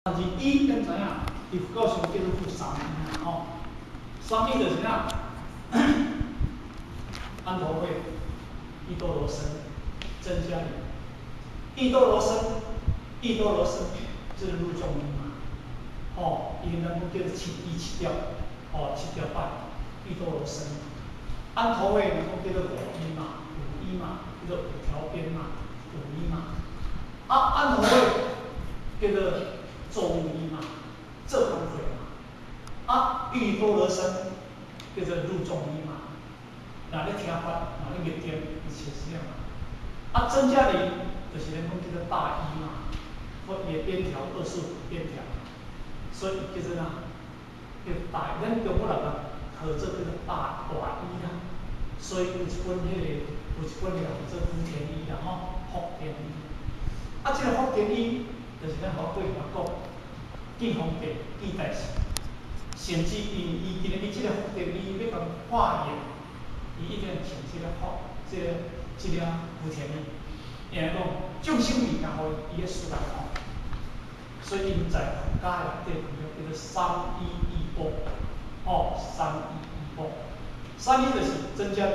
但是依咱知影，佇佛教上叫做附三依吼，三依就是啥？安陀會、毘多羅僧、僧伽梨。毘多羅僧，毘多羅僧，這個入眾依嘛，吼，伊咱講叫做七依七條，吼，七條拜，毘多羅僧。安陀會咱講叫做五依嘛，五依嘛，叫做五條邊嘛，五依嘛。啊，安陀會叫做做務依嘛，做工課嘛。啊，毘多羅僧叫做入眾依嘛，若咧聽法，若咧入定，伊是啥嘛？啊，僧伽梨就是咱講叫做大依嘛，或伊的邊條25邊條，所以伊叫做啥？叫大，咱中國人啊，號做叫做大大依啦。所以有一本彼個，有一本彼個叫做福田依啦吼，福田依。啊，這個福田依就是咱頭過來講，見方便、見代志，甚至因為伊今日伊這個福田依欲共化緣，伊一定穿這個福，這個這領福田依。因為講眾生物件予伊伊的事來吼，所以𪜶在佛家內底叫做三依一波，吼，三依一波。三依就是僧伽梨、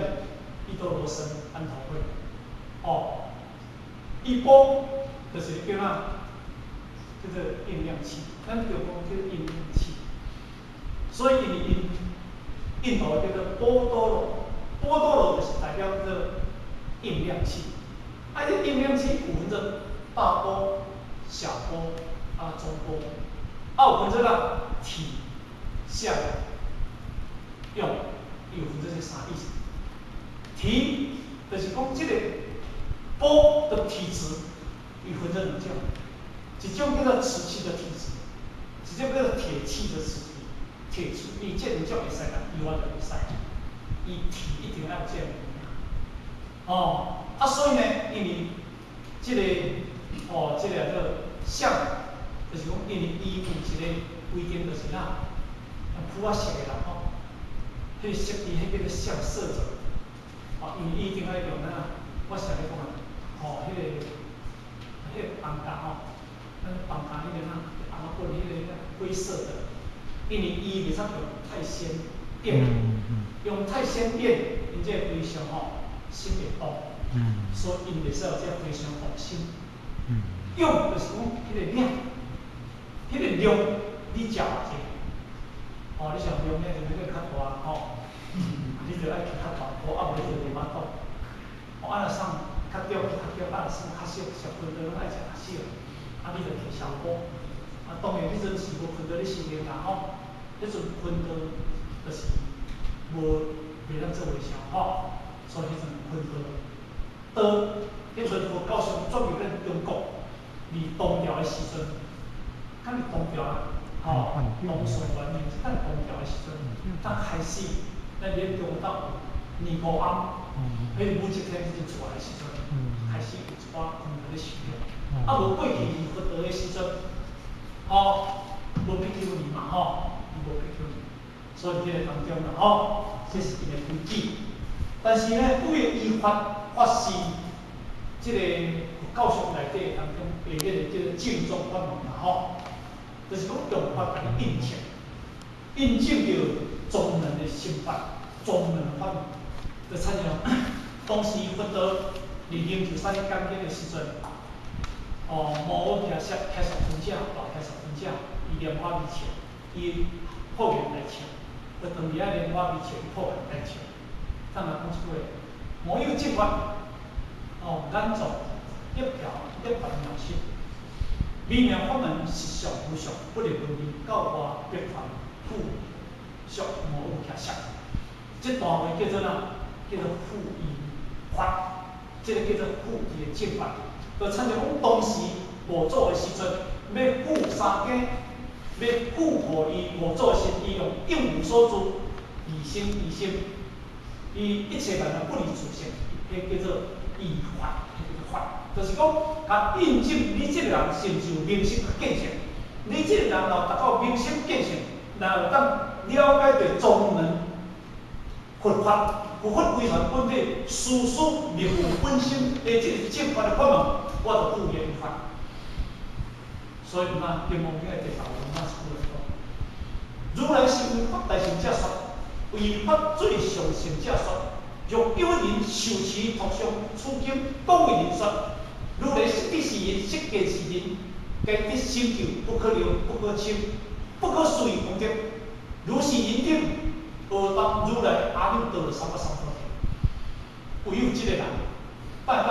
毘多羅僧、安陀會，吼，一波就是叫啥？叫做應量器，咱就講叫應量器。所以因為𪜶印度叫做波多羅，波多羅就是代表叫做應量器。啊，這應量器有分做大波、小波、啊中波，啊有分做啥？體、相、用，伊有分做這三意思。體就是講這個波的體質，伊分做兩種，一種叫做瓷器的體質，一種叫做鐵器的瓷體。鐵器，伊這兩種會使共伊完就會使，伊體一定愛有這個物件。哦，啊，所以呢，因為這個，哦，這個叫做相，就是講，因為伊有一個規定，就是啥，普仔色的人吼，彼個色伊彼叫做相色澤，哦，因為伊一定愛用啥，我啥咧講啊，吼，彼個放假吼，咱放假彼個啥，紅仔粉彼個灰色的，因為伊袂使用太鮮豔，用太鮮豔，𪜶這個非常吼，心會動，所以𪜶袂使有這非常動心。用就是講彼個量，彼個量你食偌濟，吼，你想量呢就欲較大吼，你就愛去較大鍋，啊無你就袂法度。哦，啊若送較中較中，啊若送較少，小分都攏愛食較少，啊你就摕小鍋。啊當然彼陣是無薰刀咧修煉啦吼，彼陣薰刀就是無袂當做和尚吼，所以彼陣薰刀。刀，彼陣佛教上轉入咱中國，佇唐朝的時陣，敢是唐朝啊，吼，唐宋元明，敢是唐朝的時陣，才開始咱佇中國有尼姑庵，彼個武則天彼陣出來的時陣，開始有一寡薰刀咧修煉。啊，無過去佛陀的時陣，吼，無比丘尼嘛，吼，伊無比丘尼，所以這個當中啦，吼，這是𪜶的規矩。但是呢，對依法法是這個佛教上內底當中下面的這個正宗法門啦，吼，就是講用法共你印證，印證著宗門的心法，宗門法門，就親像當時佛陀佇靈鷲山咧講經的時陣，哦，摩訶迦迦葉尊者，大迦葉尊者，伊蓮花微笑，伊破顏來笑，佛當佇遐蓮花微笑，伊破顏來笑，當來講一句話，摩有正法，哦，眼藏涅槃涅槃妙色，微妙法門實相無相，不離分離，教化別凡夫俗摩訶迦葉。這段話叫做啥？叫做附依法，這個叫做附依的正法。就親像講當時五祖的時陣，欲付三經，欲付予伊五祖的時，伊用應無所住，離心離心，伊一切萬法不離自性，彼叫做依法，彼叫做法，就是講，共印證你這個人是毋是有明心見性，你這個人若達到明心見性，若有當了解著宗門佛法，佛法規範本體，事事明有本心的這個正法的法門，我就付伊法。所以嘛，金剛經的第六文那是來講，如來是為法大乘者說，為法最上乘者說。若有人受持讀誦此經，廣為人說，如來悉地是人，悉見是人，皆得成就不可量、不可稱、不可思議功德。如是人等，阿當如來阿耨多羅三藐三菩提。唯有這個人，會當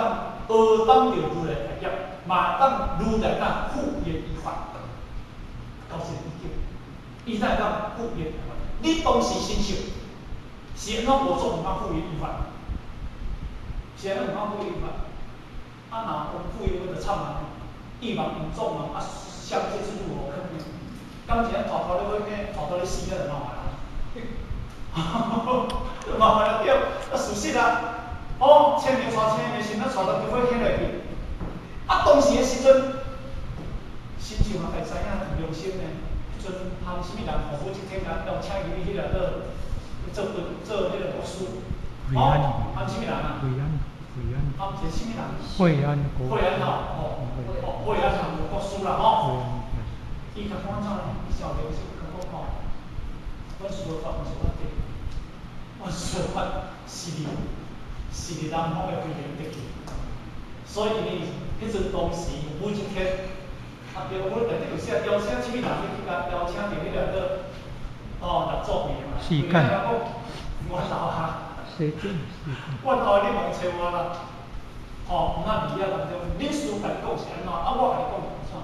阿當著如來大業，嘛當如來那敷演遺法，到這個意境，伊才會當敷演遺法。你當時身受，是按怎無做毋通敷演遺法？是按怎毋通敷衍遺法？啊，若講敷衍我就慘啊！欲望引眾啊，啊，相接之如何可呢？敢是咱偷偷咧火坑，偷偷咧死，遐就麻煩啦。就麻煩啦，對，啊，事實啊，哦，清明娶清的時陣，娶到火坑內去。啊，當時的時陣，親像嘛，家知影良心呢。彼陣含啥物人好好一天啊，邀請伊去彼個做做彼個牧師。哦，含啥物人啊？惠安，惠安。啊，毋是啥物人？惠安國。惠安吼，哦，哦，惠安國師啦，吼。伊較講怎呢？伊小良心，較講吼，阮說法毋是阮得，阮說法是佇是佇南方的飛行得去，所以伊彼陣當時每一天，啊對，我內底有寫邀請啥物人去共邀請佇彼個做，哦，六祖會嘛。時間。我老啊。時間。我老你莫揣我啦。吼，毋通伫遐當中，恁師共你講是按怎，啊我共你講是按怎？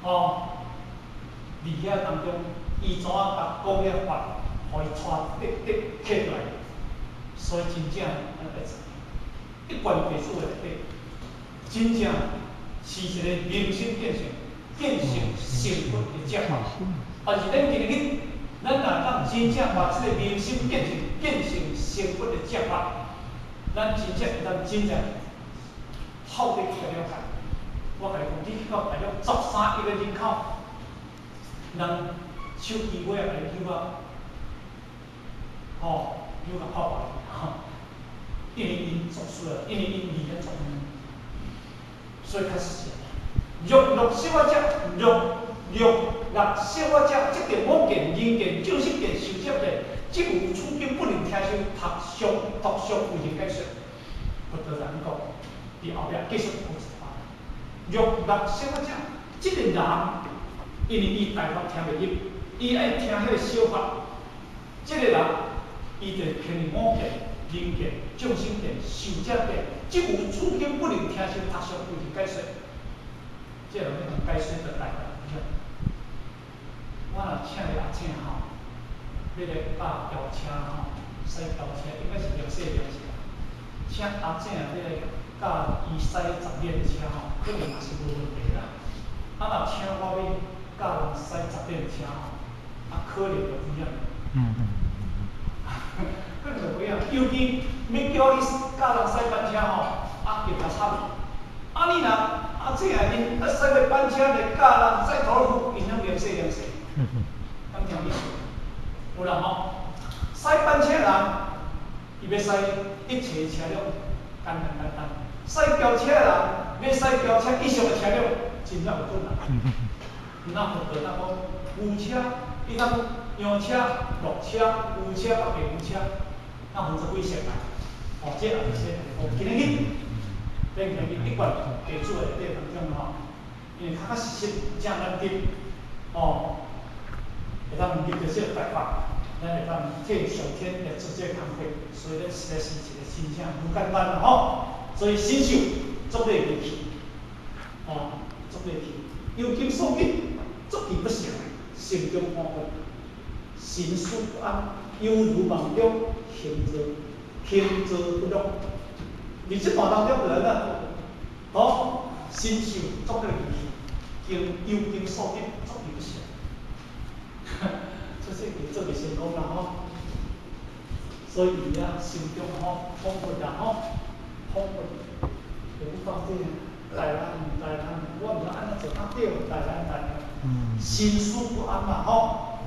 吼，伫遐當中，伊怎啊共講遐法，予伊帶得得刻落來，所以真正咱愛知影，一貫弟子的內底，真正是一個明心見性、見性成佛的正法。但是咱今日，咱若當真正把這個明心見性、見性成佛的正法，咱真正會當真正透徹去了解。我共你講，你去到大陸13億個人口，人手機尾仔共你揪啊，吼，揪甲泡泡吼，因為𪜶作事啊，因為𪜶語言作，所以確實是。若六小我者，若六六小我者，則得五見、人見、眾生見、壽者見，則有此經不能聽受、讀誦、讀誦為人解說。佛陀就按呢講，佇後壁繼續講一番。若六小我者，這個人，因為伊大法聽袂入，伊愛聽彼個小法，這個人，伊就偏五見、人見、眾生見、壽者見，則有此經不能聽受、讀誦為人解說。這個人欲共解說就大難了。我若請個阿請吼，欲來教轎車吼，駛轎車應該是兩細兩細。請阿請欲來教伊駛10輪的車吼，可能嘛是無問題啦。啊，若請我欲教人駛10輪車吼，啊，可能就危險。可能就危險，尤其欲叫你教人駛板車吼，啊，更加慘。啊，你若阿這啊，𪜶啊駛個板車來教人駛高爾夫，𪜶攏連細連細。敢聽意思？有啦吼，駛板車人，伊欲駛一切車輛，簡單簡單；駛轎車人，欲駛轎車以上的車輛，真正有困難。那佛陀那講，牛車，伊當羊車、鹿車、牛車、佮白牛車，那分做幾色啊？哦，這也是說，哦，今日去，咱今日一貫弟子的內底當中吼，因為確確實實正難得，哦，會當入著這個大法，咱會當替上天來做這個工課，所以咱實在是一個真正無簡單啦吼。所以身受足禮儀器，哦，足禮器，由經所見，足其不成，心中惶惑，神思不安，猶如夢中行坐，行坐不樂。佇這段當中就按怎？哦，身受足禮儀器，經由經所得，足其不成。這是做袂成功啦吼。所以伊啊，心中吼恍惚啦吼，恍惚。就講這個大難大難，我毋知按怎做較對，大難大難。心思不安嘛吼，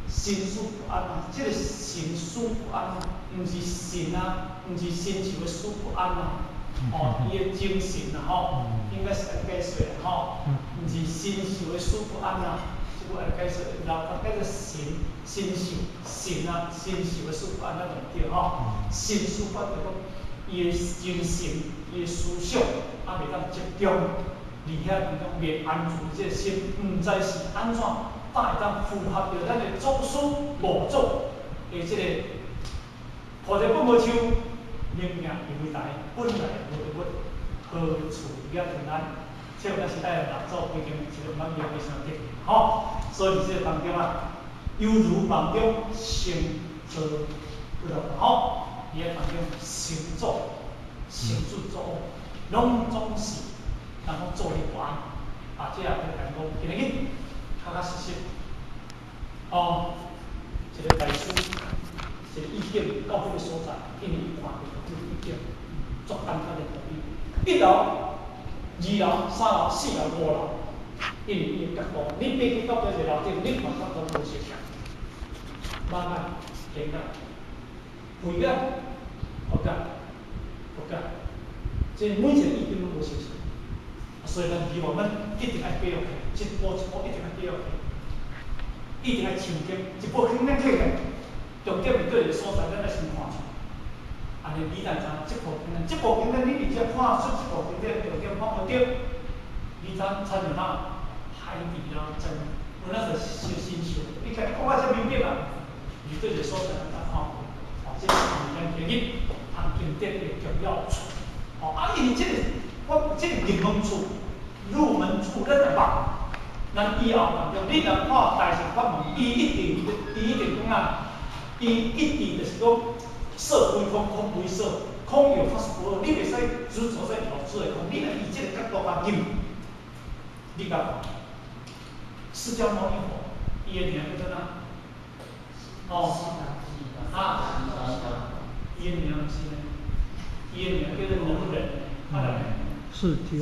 心思不安啊，這個心思不安，毋是神啊，毋是身受的思不安啊，哦，伊的精神啦吼，應該是按呢解說啦吼，毋是身受的死不安啊，這句按呢解說，老講叫做神身受神啊，身受的死不安啊，就毋對吼。神思不安就講，伊的精神、伊的思想啊，袂當集中，而遐當中袂安住這個心，毋知是按怎，才會當符合著咱的祖師五祖的這個菩提本無樹，明鏡亦非台，本來無一物，何處惹塵埃？這個時代的老祖規定，一個蠻非常特別吼。所以佇這個當中啊，猶如夢中成做不落吼，佇遐當中成祖、成主祖，攏總是人講坐立不安。啊，這也要講，今日確確實實，哦，一個大師，一個意境到彼個所在，因為伊看著這個意境，足簡單的道理。一樓、二樓、三樓、四樓、五樓，因為伊的角度，你爬去到這個樓頂，你看角度無相共。馬眼、天眼、慧眼、佛眼、佛眼，這每一個意境攏無相像。所以咱希望咱一定愛爬落去，一步一步一定愛爬落去，一定愛深耕，一步肯定起來。重點是佗一個所在，咱愛先看出。按呢你才知這部經典，這部經典你佇遮看出這部經典重點看無著，你知親像哪海底撈針，有哪就是小心小，你看講啊遮明白啊，你佗一個所在咱才看無。哦，這是咱今日讀經典的重要處。哦，啊，因為這個我這個入門處，入門處咱若捌，咱以後當中，你若看大乘法門，伊一定講啊，伊一定就是講色非空，空非色，空有法是無，你袂使執著在有做的空，你若以這個角度來入，你共看，釋迦牟尼佛，伊的名叫做啥？哦，啊，伊的名毋是呢，伊的名叫做能仁，啊來。釋迦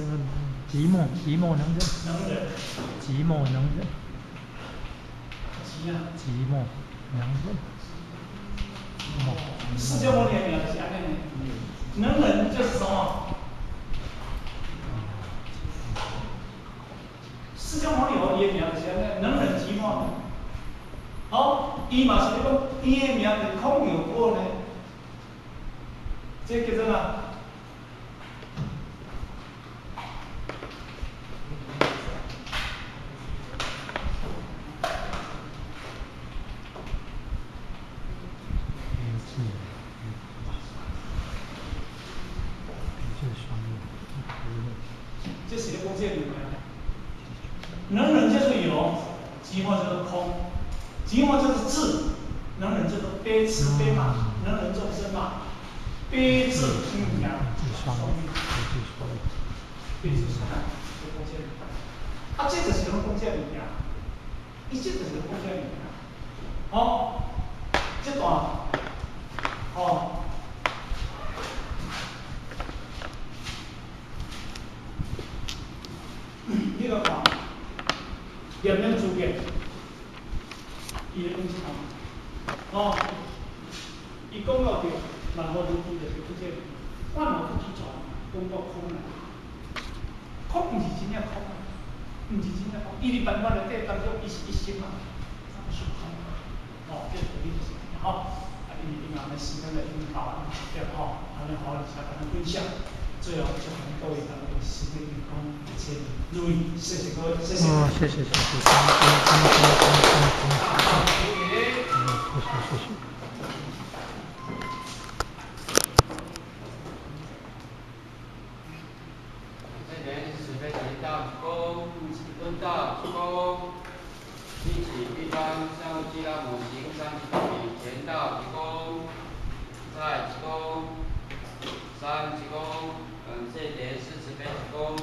寂寞寂寞能忍。能忍。寂寞能忍。寂啊。寂寞能忍。釋迦牟尼的名就是按呢，能忍就是什麼？釋迦牟尼佛伊的名就是按呢，能忍寂寞。好，伊嘛是咧講，伊的名就是空有果呢。這叫做啥？這是咧講這個物件。能忍就是有，寂寞就是空，寂寞就是智，能忍就是悲慈悲嘛，能忍眾生嘛，悲智陰陽雙運，悲智雙運，就講這個。啊，這就是攏講這個物件，伊這就是講這個物件。好，這段，哦。你來看，驗明諸見，伊咧講啥？哦，伊講到著萬法如空，就是講這個，萬法不起轉，講到空啦。空毋是真正空啊，毋是真正空。伊佇萬法內底當中，伊是一心啊，不是空。哦，這個道理就是按呢吼。啊，因為因為時間已經到啊，對吼，按呢好，來共咱分享。最後祝福各位大家身體健康，一切如意，謝謝各位，謝謝。哦，謝謝謝謝，嗯，謝謝謝謝。這邊慈悲祈禱一躬，蹲道一躬，一起一方向吉拉母行三比前道一躬，再一躬，三一躬，感謝蓮師慈悲一躬。